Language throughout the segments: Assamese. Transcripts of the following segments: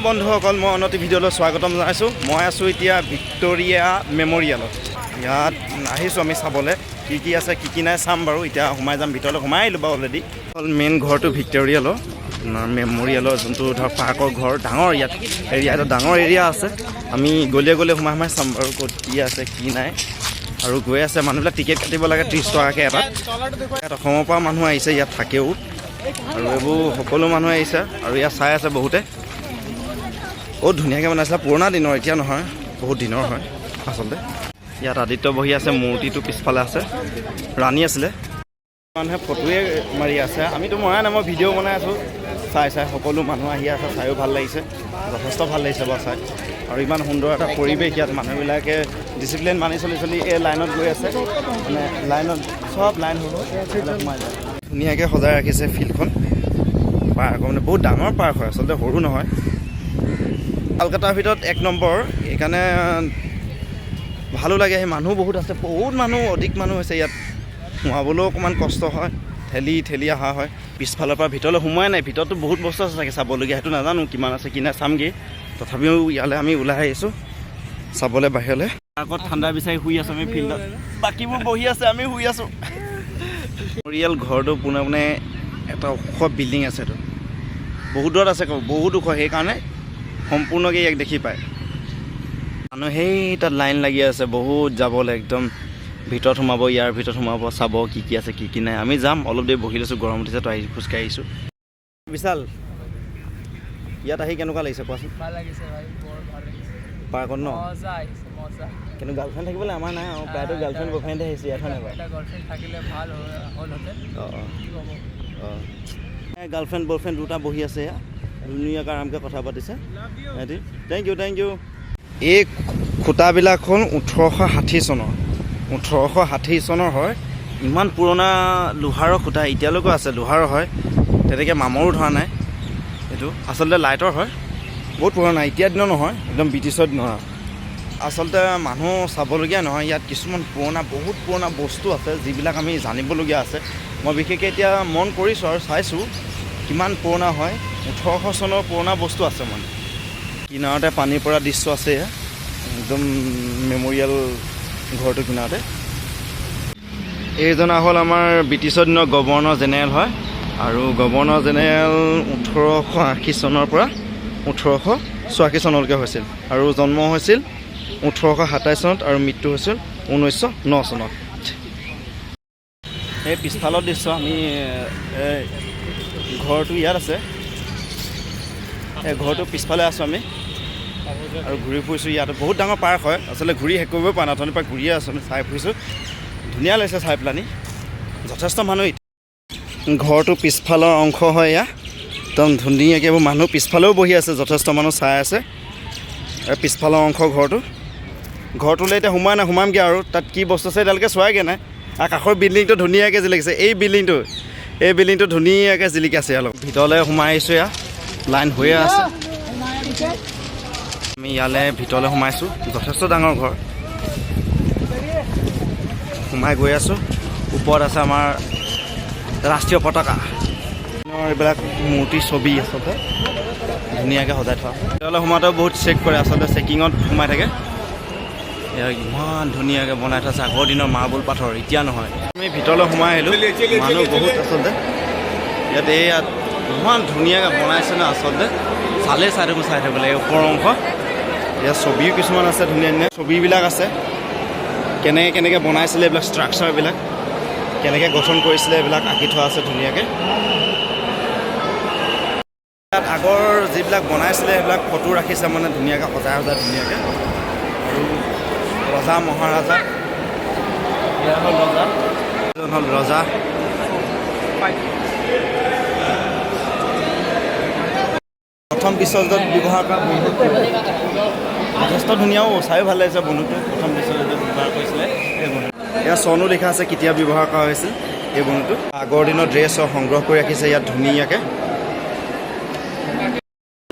বন্ধুসকল, মই অনতি ভিডিঅ'লৈ স্বাগতম জনাইছোঁ। মই আছোঁ এতিয়া ভিক্টৰিয়া মেম'ৰিয়েলত। ইয়াত আহিছোঁ আমি চাবলৈ, কি কি আছে, কি কি নাই চাম বাৰু। এতিয়া সোমাই যাম ভিতৰলৈ। সোমাই আহিলোঁ বাৰু অলৰেডি। হ'ল মেইন ঘৰটো ভিক্টৰিয়েলৰ, আপোনাৰ মেম'ৰিয়েলৰ যোনটো ধৰক পাৰ্কৰ ঘৰ। ডাঙৰ ইয়াত এৰিয়া এটা, ডাঙৰ এৰিয়া আছে। আমি গলিয়ে গলিয়ে সোমাই সোমাই চাম বাৰু, ক'ত কি আছে, কি নাই। আৰু গৈ আছে মানুহবিলাক। টিকেট কাটিব লাগে 30 টকাকৈ এটাত। ইয়াত অসমৰ পৰা মানুহ আহিছে, ইয়াত থাকেও আৰু এইবোৰ সকলো মানুহ আহিছে আৰু ইয়াত চাই আছে বহুতে। বহুত ধুনীয়াকৈ বনাইছিলে, পুৰণা দিনৰ, এতিয়া নহয়, বহুত দিনৰ হয় আচলতে। ইয়াত আদিত্য বহি আছে, মূৰ্তিটো পিছফালে আছে। ৰাণী আছিলে। মানুহে ফটোৱে মাৰি আছে, আমিতো মৰা নাই, মই ভিডিঅ' বনাই আছোঁ চাই চাই। সকলো মানুহ আহি আছে, চায়ো ভাল লাগিছে, যথেষ্ট ভাল লাগিছে বাৰু চাই। আৰু ইমান সুন্দৰ এটা পৰিৱেশ ইয়াত। মানুহবিলাকে ডিচিপ্লিন মানি চলি চলি এই লাইনত গৈ আছে, মানে লাইনত চব লাইন হৈ হৈ সোমাই যায়। ধুনীয়াকৈ সজাই ৰাখিছে ফিল্ডখন। পাৰ্ক মানে বহুত ডাঙৰ পাৰ্ক হয় আচলতে, সৰু নহয়। কলকাতাৰ ভিতৰত এক নম্বৰ, সেইকাৰণে ভালো লাগে। সেই মানুহ বহুত আছে, বহুত মানুহ, অধিক মানুহ হৈছে ইয়াত। সোমাবলৈও অকণমান কষ্ট হয়, ঠেলি ঠেলি অহা হয়। পিছফালৰ পৰা ভিতৰলৈ সোমোৱাই নাই। ভিতৰততো বহুত বস্তু আছে চাগে চাবলগীয়া, সেইটো নাজানো কিমান আছে কি নাই, চামগৈ। তথাপিও ইয়ালৈ আমি ওলাই আহিছোঁ চাবলৈ বাহিৰলৈ। পাৰ্কত ঠাণ্ডা বিচাৰি শুই আছোঁ আমি ফিল্ডত। বাকীবোৰ বহি আছে, আমি শুই আছোঁ। মেম'ৰিয়েল ঘৰটো পোনে পোনে এটা ওখ বিল্ডিং আছে। এইটো বহুত দূৰত আছে, বহুত ওখ, সেইকাৰণে সম্পূৰ্ণকৈ ইয়াক দেখি পায় মানুহ। সেই তাত লাইন লাগি আছে বহুত যাবলৈ, একদম ভিতৰত সোমাব, ইয়াৰ ভিতৰত সোমাব, চাব কি কি আছে, কি কি নাই। আমি যাম, অলপ দেৰি বহি লৈছোঁ, গৰম উঠিছে তো আহি খোজকাঢ়ি আহিছোঁ। বিশাল, ইয়াত আহি কেনেকুৱা লাগিছে কোৱাচোন? ভাল লাগিছে ভাই, বৰ ভাল লাগিছে। পাৰ্কত ন? মজা আহিছে, মজা। কিন্তু গাৰ্লফ্ৰেণ্ড থাকিবলৈ আমাৰ নাই আৰু। প্ৰায়তো গাৰ্লফ্ৰেণ্ড বয়ফ্ৰেণ্ডে আহিছে ইয়াত, হয় নাই বাৰু? এটা গাৰ্লফ্ৰেণ্ড থাকিলে ভাল হ'লহেঁতেন। অঁ। কি ক'ব। অঁ, গাৰ্লফ্ৰেণ্ড বয়ফ্ৰেণ্ড দুটা বহি আছে এয়া, ধুনীয়াকৈ আৰামকৈ কথা পাতিছে সিহঁতি। Thank U, thank U. এই খুঁটাবিলাক হ'ল 1860 চনৰ, 1860 চনৰ হয়। ইমান পুৰণা লোহাৰৰ খুঁটা এতিয়ালৈকো আছে। লোহাৰৰ হয়, তেনেকৈ মামৰো ধৰা নাই। এইটো আচলতে লাইটৰ হয়। বহুত পুৰণা, এতিয়া দিনৰ নহয়, একদম ব্ৰিটিছৰ দিনৰ। আচলতে মানুহ চাবলগীয়া নহয়, ইয়াত কিছুমান পুৰণা, বহুত পুৰণা বস্তু আছে, যিবিলাক আমি জানিবলগীয়া আছে। মই বিশেষকৈ এতিয়া মন কৰিছোঁ আৰু চাইছোঁ কিমান পুৰণা হয়। 1800 চনৰ পুৰণা বস্তু আছে। মানে কিনাৰতে পানী পৰা দৃশ্য আছে এয়া, একদম মেম'ৰিয়েল ঘৰটোৰ কিনাৰতে। এইজনা হ'ল আমাৰ ব্ৰিটিছৰ দিনৰ গভৰ্ণৰ জেনেৰেল হয় আৰু গভৰ্ণৰ জেনেৰেল 1880 চনৰ পৰা 1884 চনলৈকে হৈছিল আৰু জন্ম হৈছিল 1827 চনত আৰু মৃত্যু হৈছিল 1909 চনত। সেই পিছফালৰ দৃশ্য। আমি এই ঘৰটো ইয়াত আছে, এই ঘৰটোৰ পিছফালে আছোঁ আমি আৰু ঘূৰি ফুৰিছোঁ। ইয়াত বহুত ডাঙৰ পাৰ্ক হয় আচলতে, ঘূৰি শেষ কৰিবই পৰা নাই। অথনিৰ পৰা ঘূৰিয়ে আছোঁ আমি, চাই ফুৰিছোঁ। ধুনীয়া লাগিছে চাই পেলানি। যথেষ্ট মানুহ। ঘৰটোৰ পিছফালৰ অংশ হয় এয়া। একদম ধুনীয়াকৈ এইবোৰ মানুহ পিছফালেও বহি আছে, যথেষ্ট মানুহ চাই আছে। আৰু পিছফালৰ অংশ ঘৰটো। ঘৰটোলৈ এতিয়া সোমাই নাই, সোমামগৈ আৰু তাত কি বস্তু আছে এতিয়ালৈকে চোৱাইগৈ নাই। আৰু কাষৰ বিল্ডিংটো ধুনীয়াকৈ জিলিকিছে। এই বিল্ডিংটো ধুনীয়াকৈ জিলিকি আছে। ইয়াৰ লগত ভিতৰলৈ সোমাই আহিছোঁ। এয়া লাইন হৈয়ে আছে। আমি ইয়ালৈ ভিতৰলৈ সোমাইছোঁ। যথেষ্ট ডাঙৰ ঘৰ। সোমাই গৈ আছোঁ। ওপৰত আছে আমাৰ ৰাষ্ট্ৰীয় পতাকা, এইবিলাক মূৰ্তি, ছবি আচলতে ধুনীয়াকৈ সজাই থোৱা। ভিতৰলৈ সোমাওঁতেও বহুত চেক কৰে আচলতে, চেকিঙত সোমাই থাকে। এয়া ইমান ধুনীয়াকৈ বনাই থৈছে, আগৰ দিনৰ মাৰ্বল পাথৰ, এতিয়া নহয়। আমি ভিতৰলৈ সোমাই আহিলোঁ। মানুহ বহুত আচলতে ইয়াত। এই ইয়াত ইমান ধুনীয়াকৈ বনাইছে ন, আচলতে চালে চাই থাকোঁ চাই থাকিব লাগে। ওপৰ অংশ ইয়াত ছবিও কিছুমান আছে, ধুনীয়া ধুনীয়া ছবিবিলাক আছে। কেনেকৈ কেনেকৈ বনাইছিলে এইবিলাক, ষ্ট্ৰাকচাৰবিলাক কেনেকৈ গঠন কৰিছিলে, এইবিলাক আঁকি থোৱা আছে ধুনীয়াকৈ। ইয়াত আগৰ যিবিলাক বনাইছিলে, সেইবিলাক ফটো ৰাখিছে, মানে ধুনীয়াকৈ সজাই সজাই ধুনীয়াকৈ। আৰু ৰজা মহাৰাজা, এয়া হ'ল ৰজা, এজন হ'ল ৰজা। প্ৰথম বিশ্বযুদ্ধত ব্যৱহাৰ কৰা বন্দুকটো যথেষ্ট ধুনীয়াও, চায়ো ভাল লাগিছে। বন্দুকটো প্ৰথম বিশ্বযুদ্ধত ব্যৱহাৰ কৰিছিলে এই বন্দুক। ইয়াৰ চনো লিখা আছে, কেতিয়া ব্যৱহাৰ কৰা হৈছিল এই বন্দুকটো। আগৰ দিনৰ ড্ৰেছ সংগ্ৰহ কৰি ৰাখিছে ইয়াত ধুনীয়াকৈ।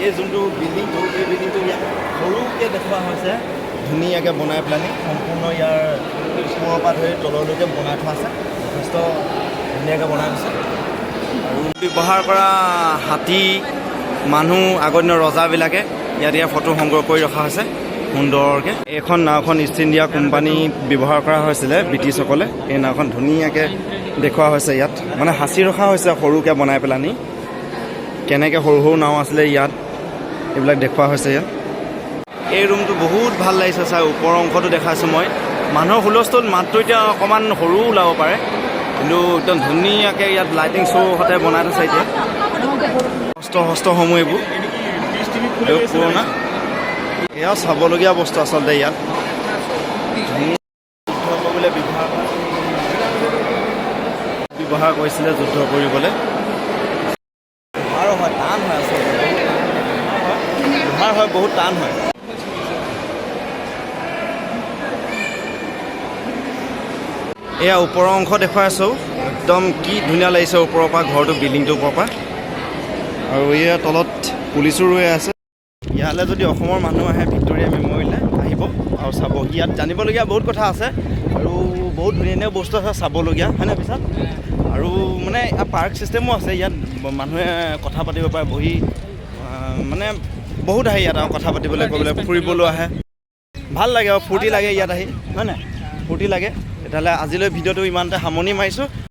এই যোনটো বিল্ডিংটো, এই বিল্ডিংটো ইয়াত সৰুকৈ দেখুওৱা হৈছে, ধুনীয়াকৈ বনাই পেলানি। সম্পূৰ্ণ ইয়াৰ ওপৰৰ পৰা ধৰি তললৈকে বনাই থোৱা আছে, যথেষ্ট ধুনীয়াকৈ বনাই থৈছে। আৰু ব্যৱহাৰ কৰা হাতী। মানুহ, আগৰ দিনৰ ৰজাবিলাকে ইয়াত ইয়াৰ ফটো সংগ্ৰহ কৰি ৰখা হৈছে সুন্দৰকৈ। এইখন নাওখন ইষ্ট ইণ্ডিয়া কোম্পানী ব্যৱহাৰ কৰা হৈছিলে ব্ৰিটিছসকলে। এই নাওখন ধুনীয়াকৈ দেখুওৱা হৈছে ইয়াত, মানে সাঁচি ৰখা হৈছে সৰুকৈ বনাই পেলানি। কেনেকৈ সৰু সৰু নাও আছিলে ইয়াত, এইবিলাক দেখুওৱা হৈছে ইয়াত। এই ৰুমটো বহুত ভাল লাগিছে চাই। ওপৰৰ অংশটো দেখাইছোঁ মই। মানুহৰ হুলস্থুল, মাতটো এতিয়া অকণমান সৰু ওলাব পাৰে, কিন্তু একদম ধুনীয়াকৈ ইয়াত লাইটিং শ্ব' সতে বনাই থৈছে। এতিয়া অস্ত্ৰ শস্ত্ৰসমূহ এইবোৰ, এইবোৰ পুৰণা। এয়াও চাবলগীয়া বস্তু আচলতে। ইয়াত যুদ্ধ কৰিবলৈ ব্যৱহাৰ কৰিছিলে যুদ্ধ কৰিবলৈ। লোহাৰ হয়, টান হয় আচলতে, লোহাৰ হয়, বহুত টান হয়। এয়া ওপৰৰ অংশ দেখুৱাই আছোঁ। একদম কি ধুনীয়া লাগিছে ওপৰৰ পৰা ঘৰটো, বিল্ডিংটোৰ ওপৰৰ পৰা। আৰু এয়া তলত পুলিচো ৰৈ আছে। ইয়ালৈ যদি অসমৰ মানুহ আহে, ভিক্টৰিয়া মেমৰিয়েললৈ আহিব আৰু চাব। ইয়াত জানিবলগীয়া বহুত কথা আছে আৰু বহুত ধুনীয়া ধুনীয়া বস্তু আছে চাবলগীয়া, হয়নে পিছত? আৰু মানে পাৰ্ক ছিষ্টেমো আছে ইয়াত, মানুহে কথা পাতিব পাৰে বহি। মানে বহুত আহে ইয়াত আৰু কথা পাতিবলৈ কৰিবলৈ, ফুৰিবলৈ আহে। ভাল লাগে আৰু ফূৰ্তি লাগে ইয়াত আহি, হয় নাই? ফূৰ্তি লাগে। তেতিয়াহ'লে আজিলৈ ভিডিঅ'টো ইমানতে সামৰণি মাৰিছোঁ।